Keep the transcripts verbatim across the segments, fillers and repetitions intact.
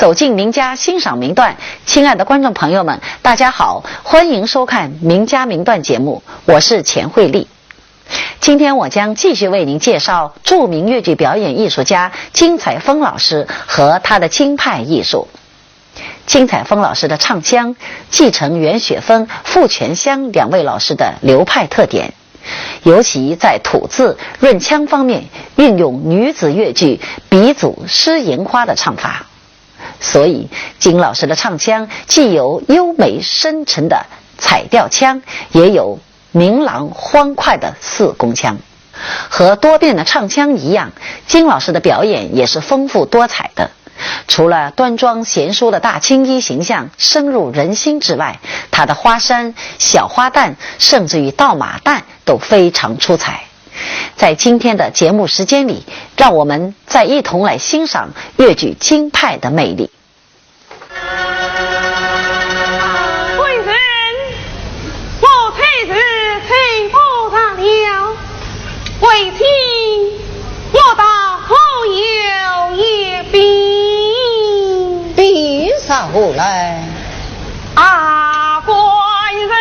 走进名家，欣赏名段。亲爱的观众朋友们，大家好，欢迎收看名家名段节目，我是钱慧丽。今天我将继续为您介绍著名越剧表演艺术家金采风老师和他的京派艺术。金采风老师的唱腔继承袁雪芬、傅泉香两位老师的流派特点，尤其在吐字、润腔方面运用女子越剧鼻祖施银花的唱法。所以，金老师的唱腔既有优美深沉的采调腔，也有明朗欢快的四宫腔。和多变的唱腔一样，金老师的表演也是丰富多彩的。除了端庄贤淑的大青衣形象深入人心之外，他的花衫、小花旦，甚至于倒马旦都非常出彩。在今天的节目时间里，让我们再一同来欣赏越剧京派的魅力。贵人，我此时请不上了，为妻我倒可有一病。病啥货来？啊，官人。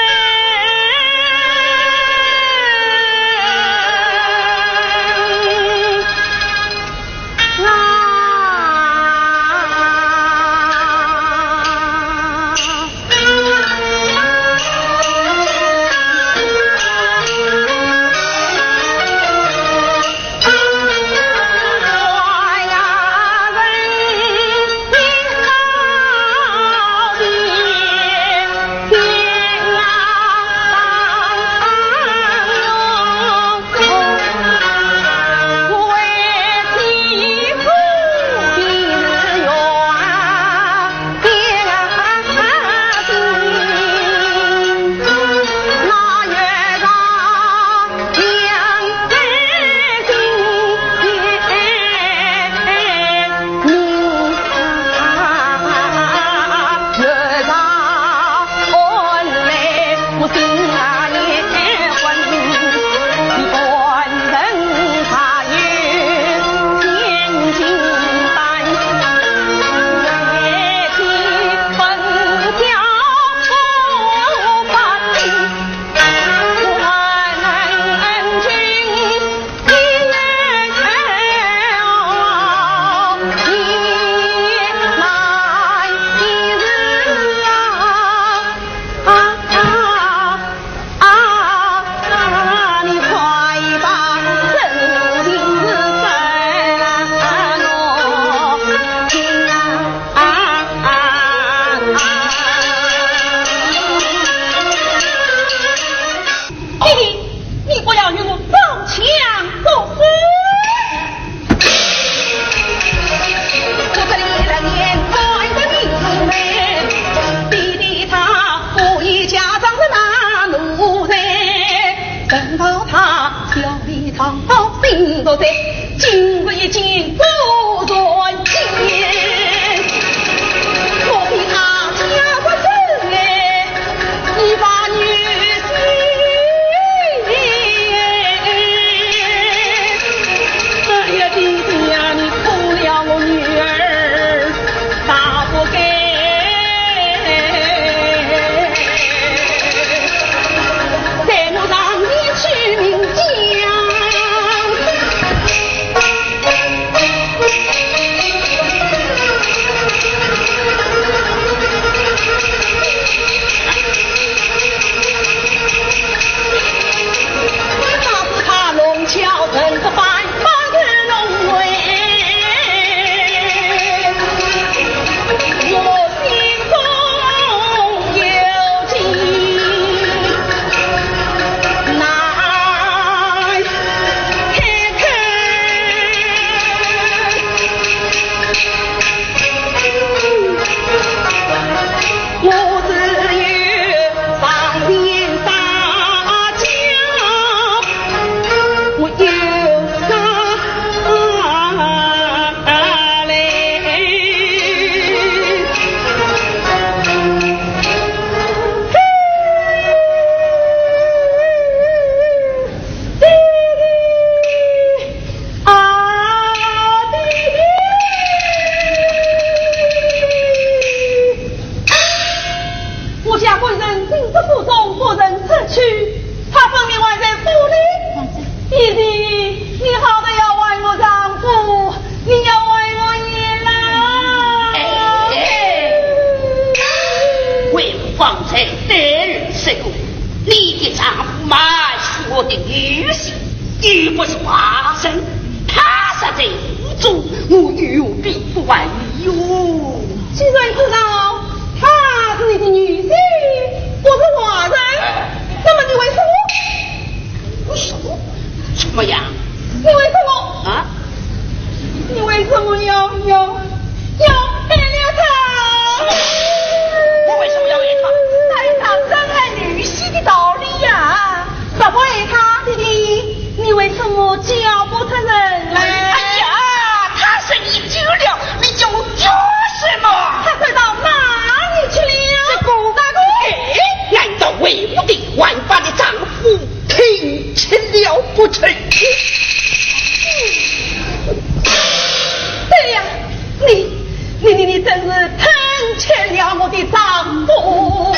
女婿，又不是外人，他若在府中，我有何不还礼哟？既然知道他是你的女婿，不是外人，那么你为什么？为什么？什么呀？你为什么？啊？你为什么要要要害了他？我为什么要害他？他有他深爱女婿的道理呀。 不会他的，你为什么叫不出人来？哎呀，他是你救了，你叫我叫什么？他快到哪里去了？这个大哥。哎，难道为我的万般的丈夫听清了不成？对呀，你 你你你真是太欠了我的丈夫。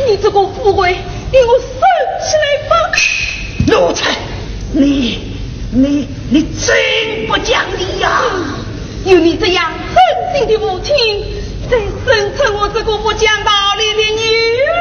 你这个富贵，给我收起来吧！奴才，你，你，你真不讲理呀！有你这样狠心的父亲， 谁生出我这个不讲道理的女儿？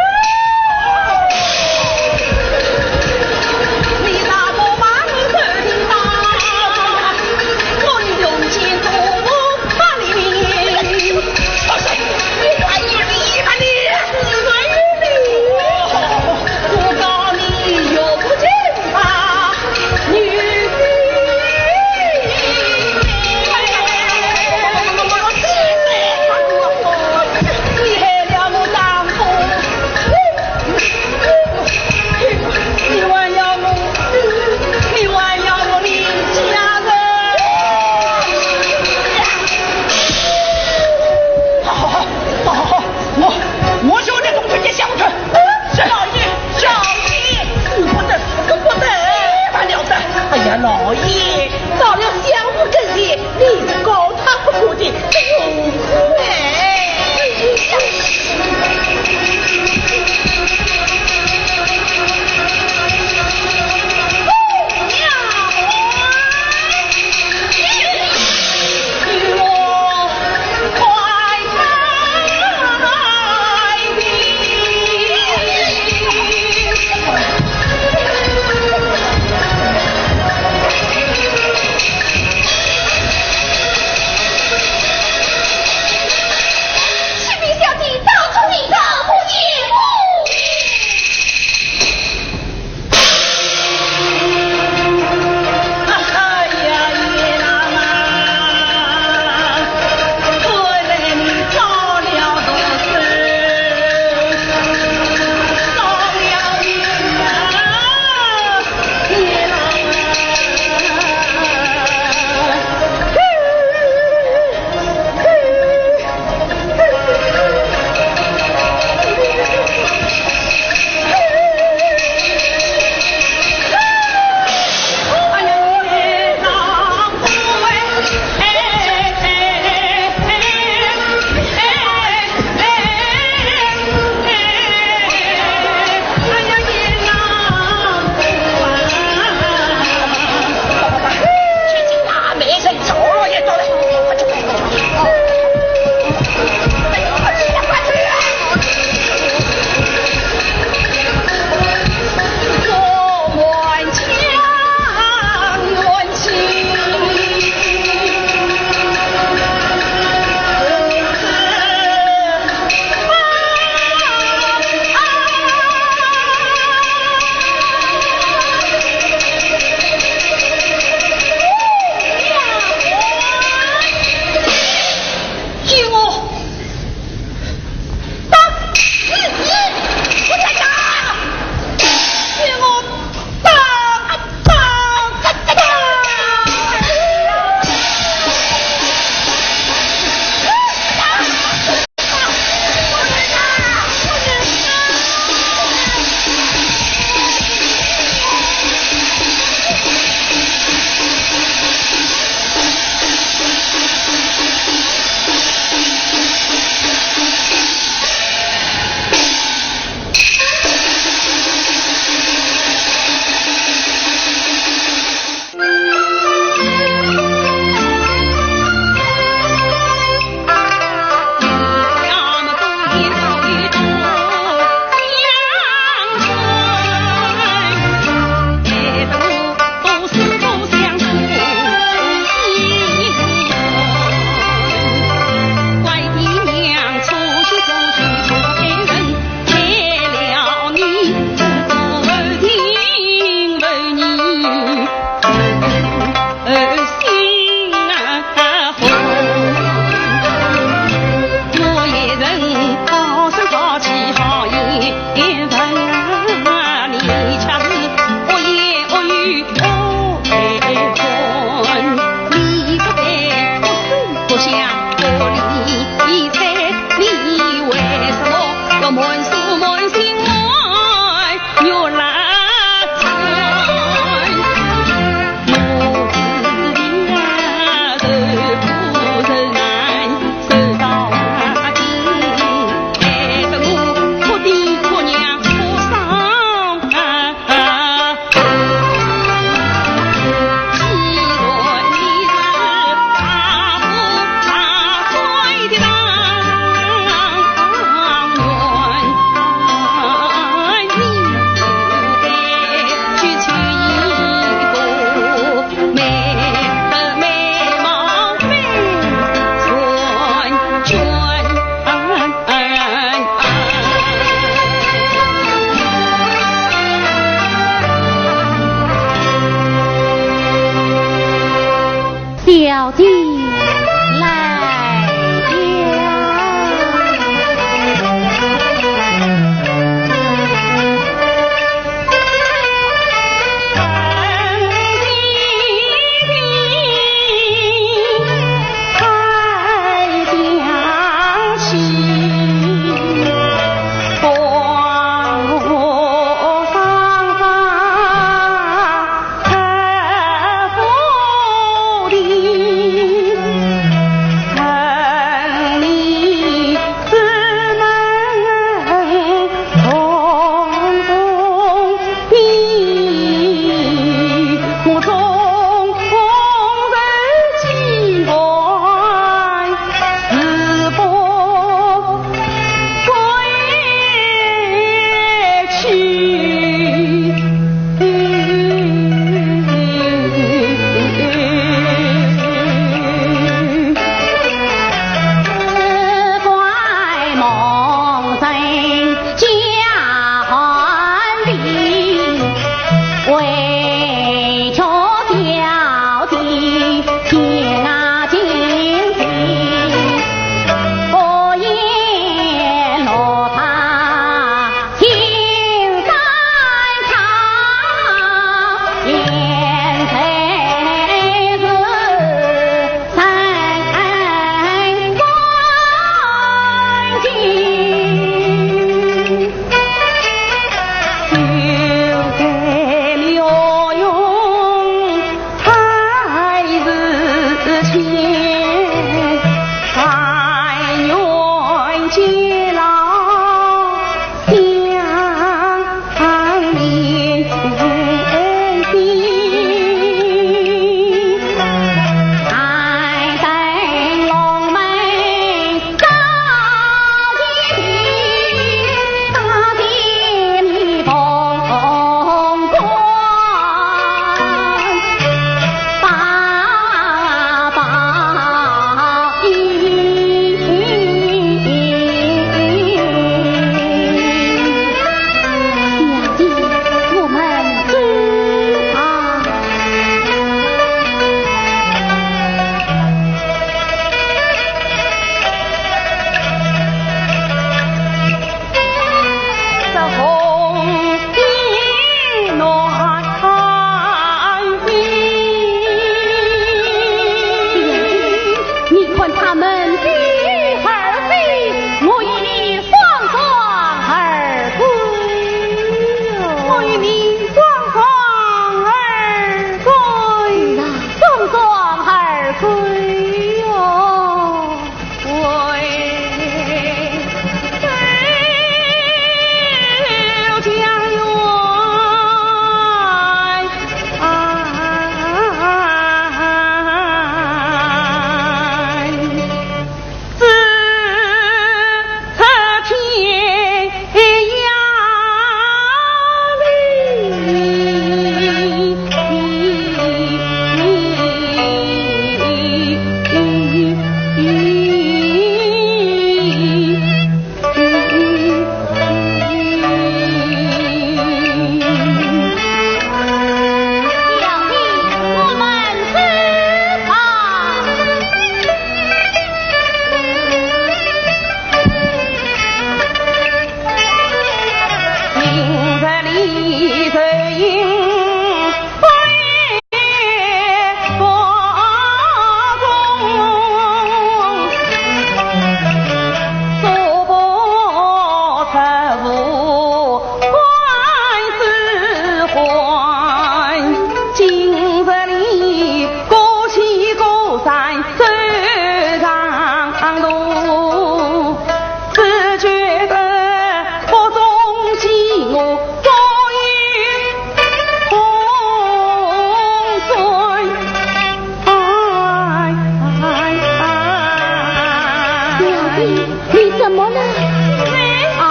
啊，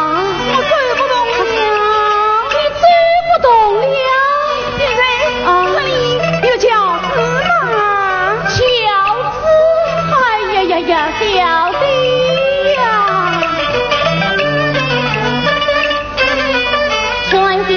我走不动了。你走不动了？现在啊，这里有轿子吗？轿子？哎呀呀呀，小姐呀！ 小姐，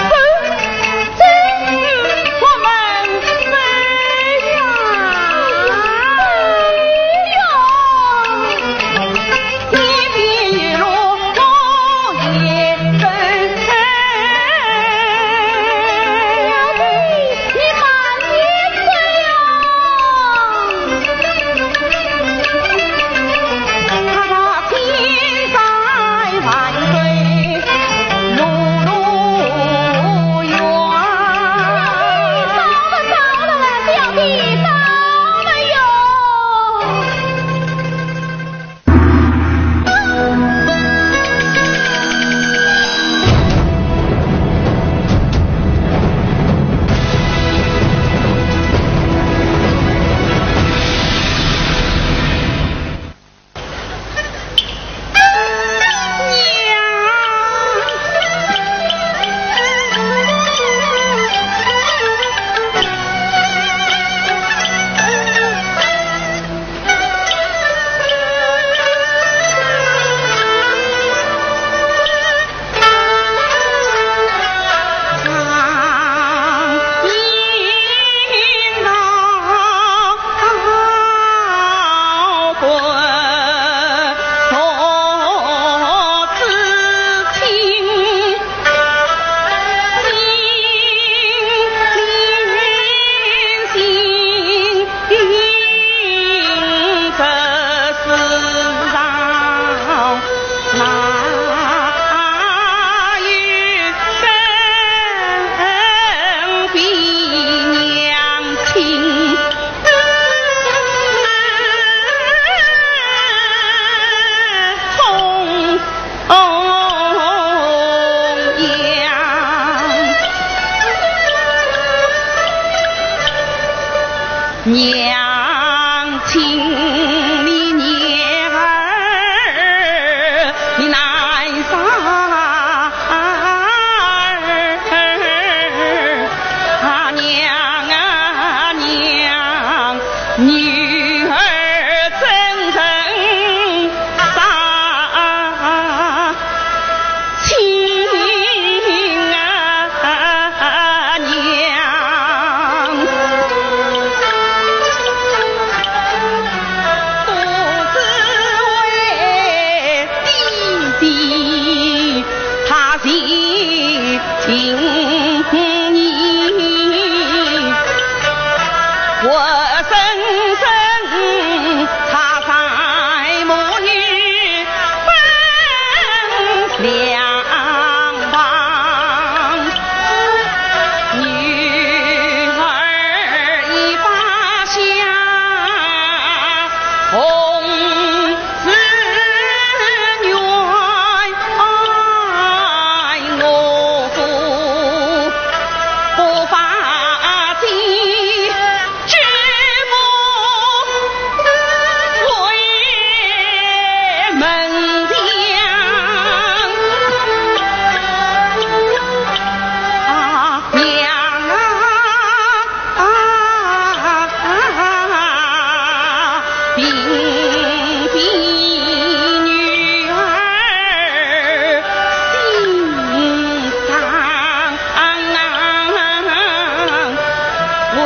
走，走，我们走呀，走呀。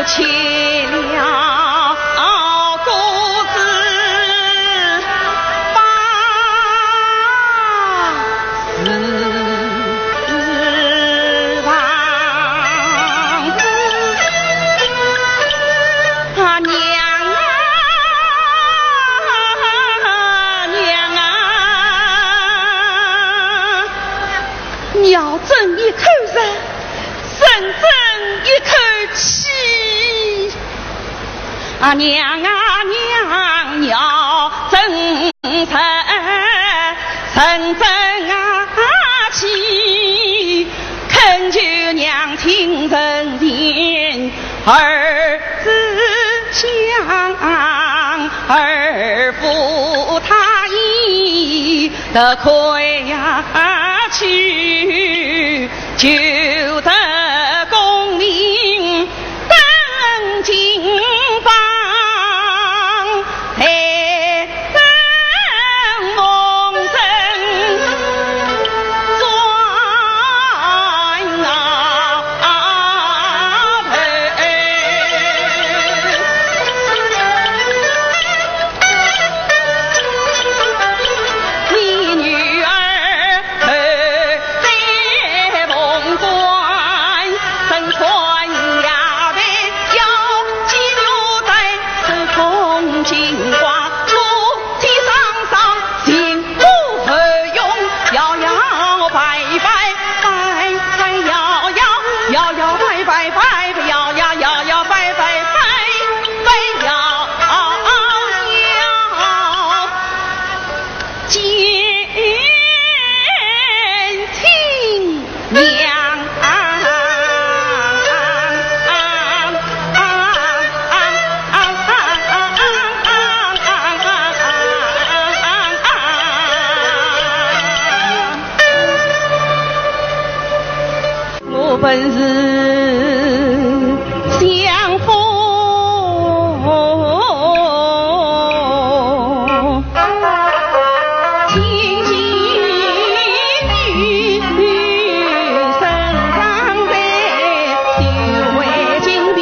起了各自八字房。啊，娘啊，娘啊！ 要争一口肉，胜争一口气。啊，娘啊娘，要争肉，胜争啊气，恳求娘亲成全。 儿子想儿父他已得快去，求得功名登金榜， 我本是相府千金女，身上带九位金匾。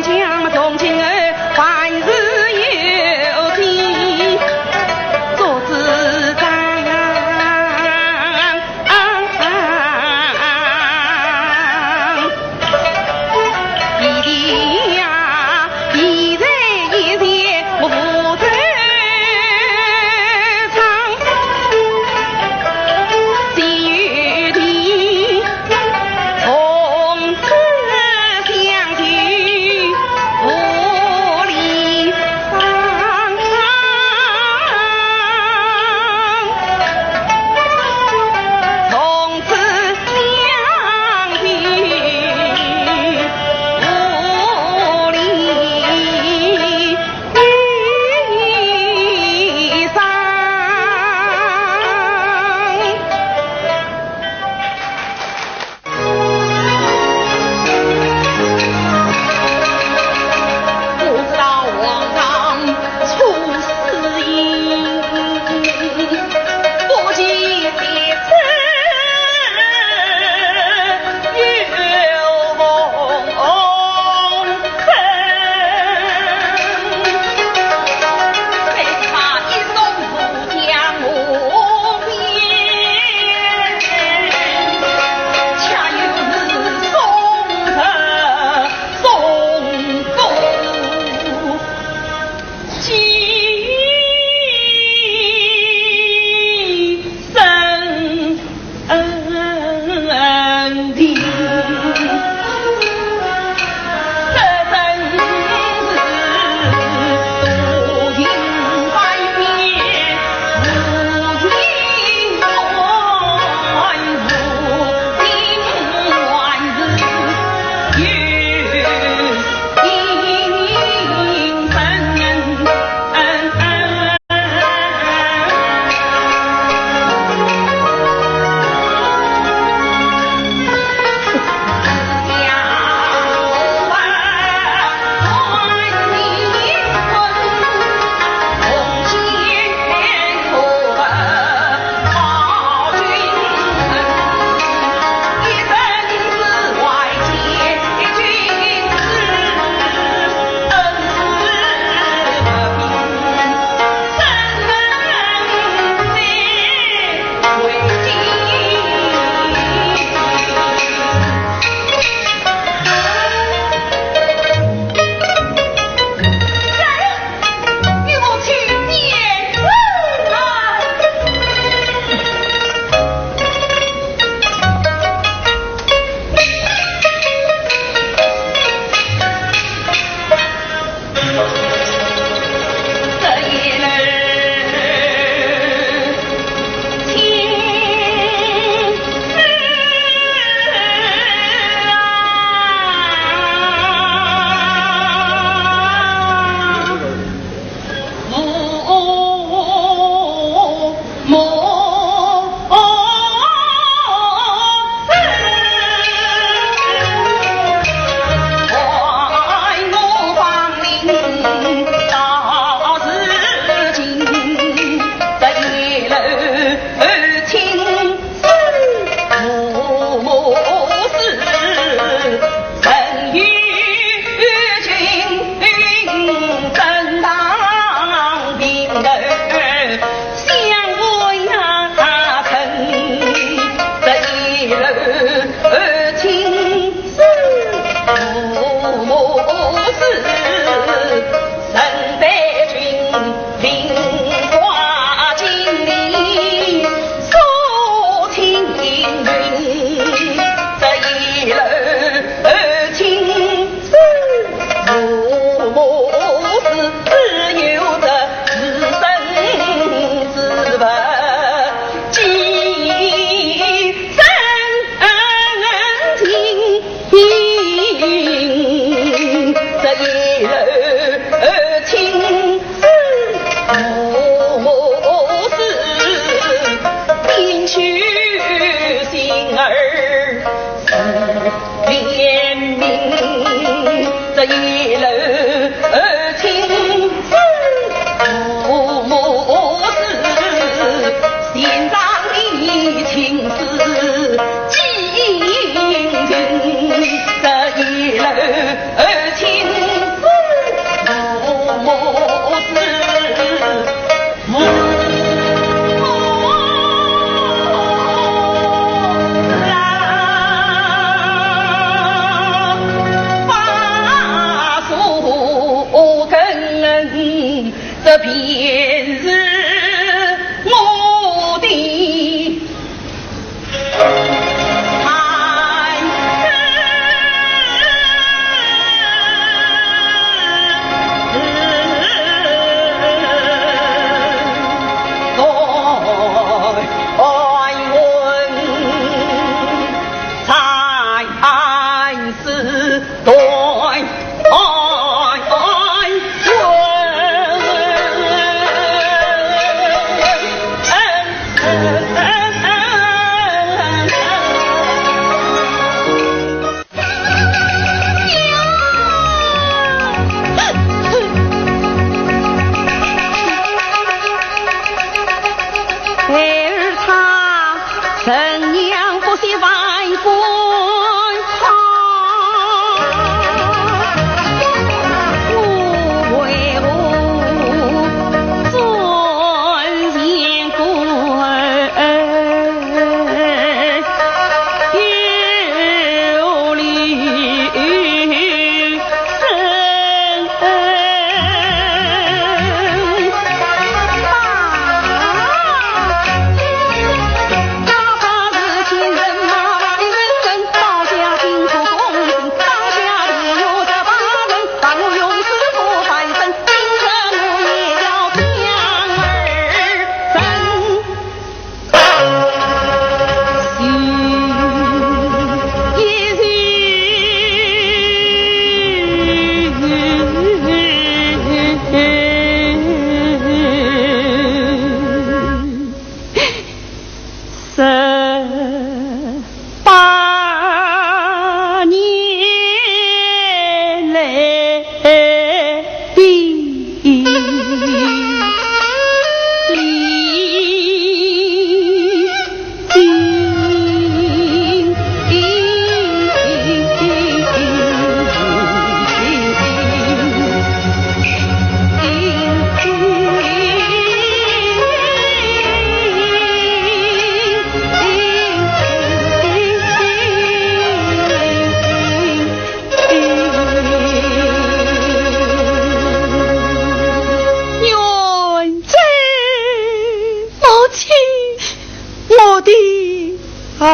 将从今后凡事有定，做主张。弟弟呀，现在一切我负责唱，只有你 从此相聚无离芳，从此相聚无离 悲伤。不知道皇上出使行，不见这便是我的 孩儿他怎样不惜万分操，我为何尊前贵？ 有理人。十八年来的 愿这母亲，我的儿。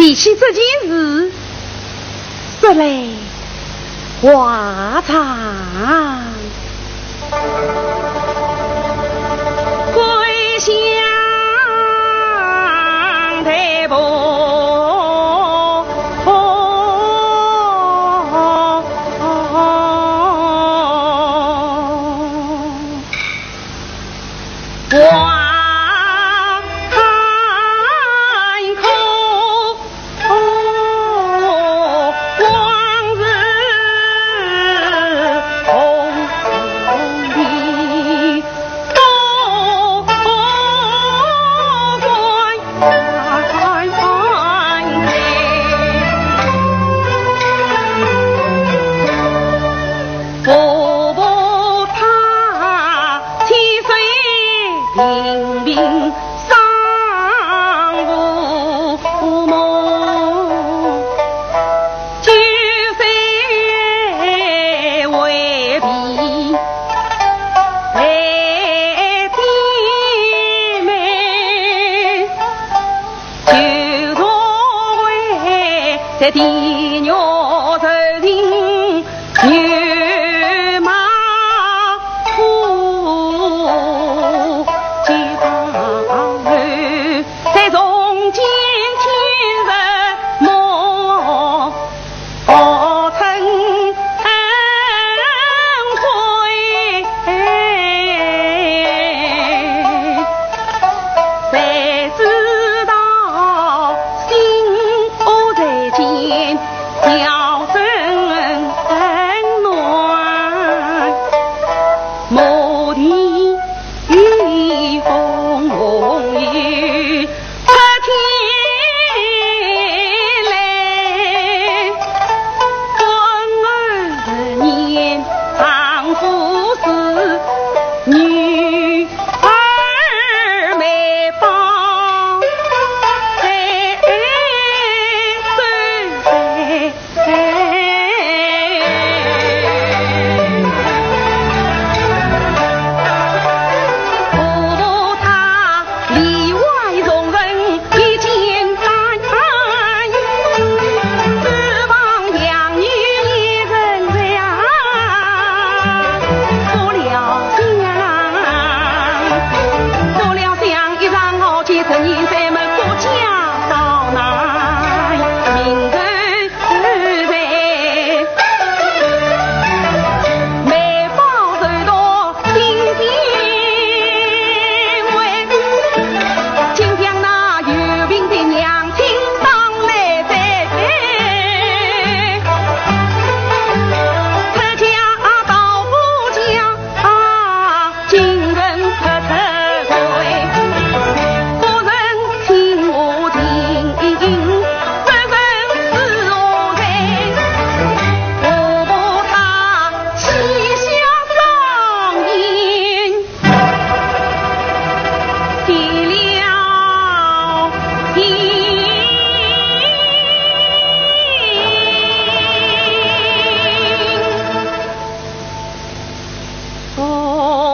提起这件事，说来话长。归乡待父。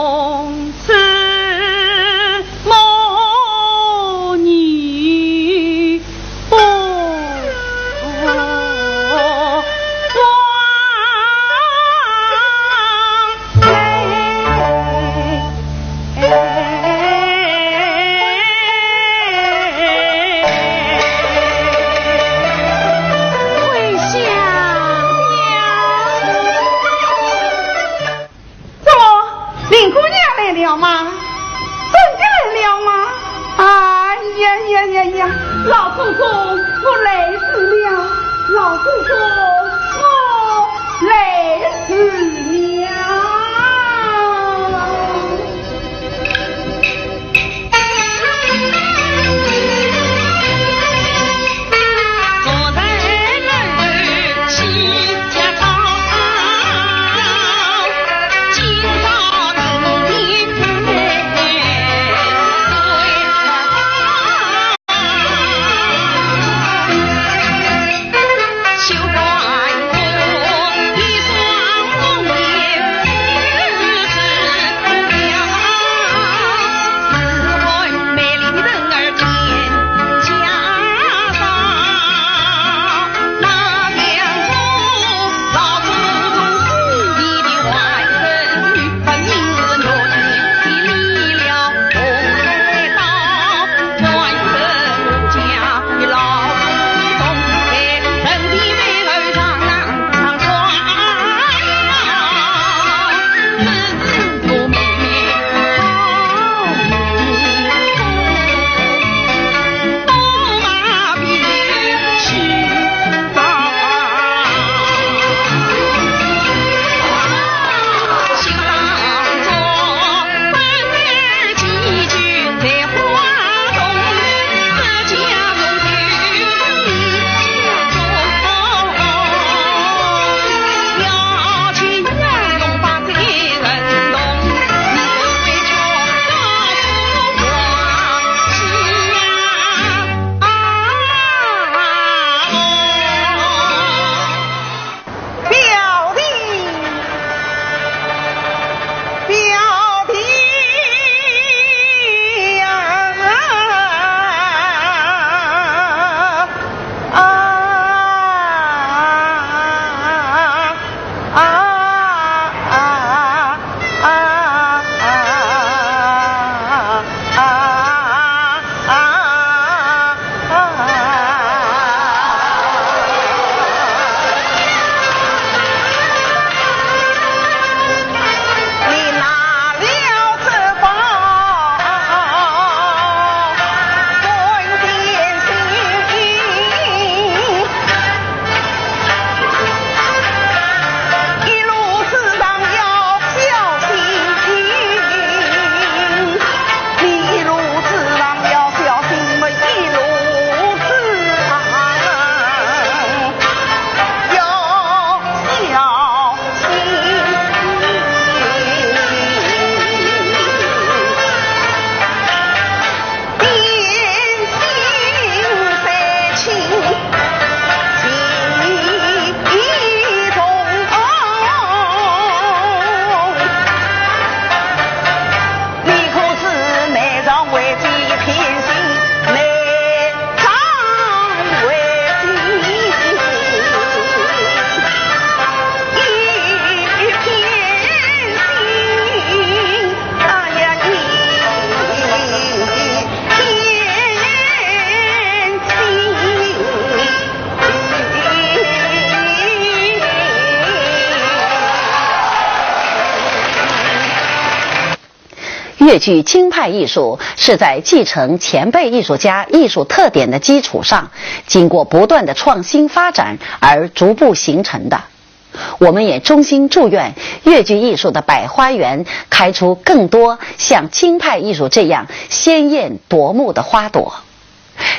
望 怎么，林姑娘来了吗？真的来了吗？哎呀呀呀呀，老祖宗，我累死了！老祖宗，我累死了！越剧京派艺术是在继承前辈艺术家艺术特点的基础上，经过不断的创新发展而逐步形成的。我们也衷心祝愿越剧艺术的百花园开出更多像京派艺术这样鲜艳夺目的花朵。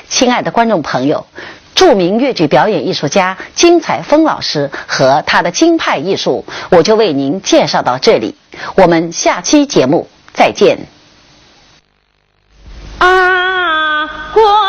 亲爱的观众朋友，著名越剧表演艺术家金采风老师和他的京派艺术，我就为您介绍到这里。我们下期节目再见。啊，过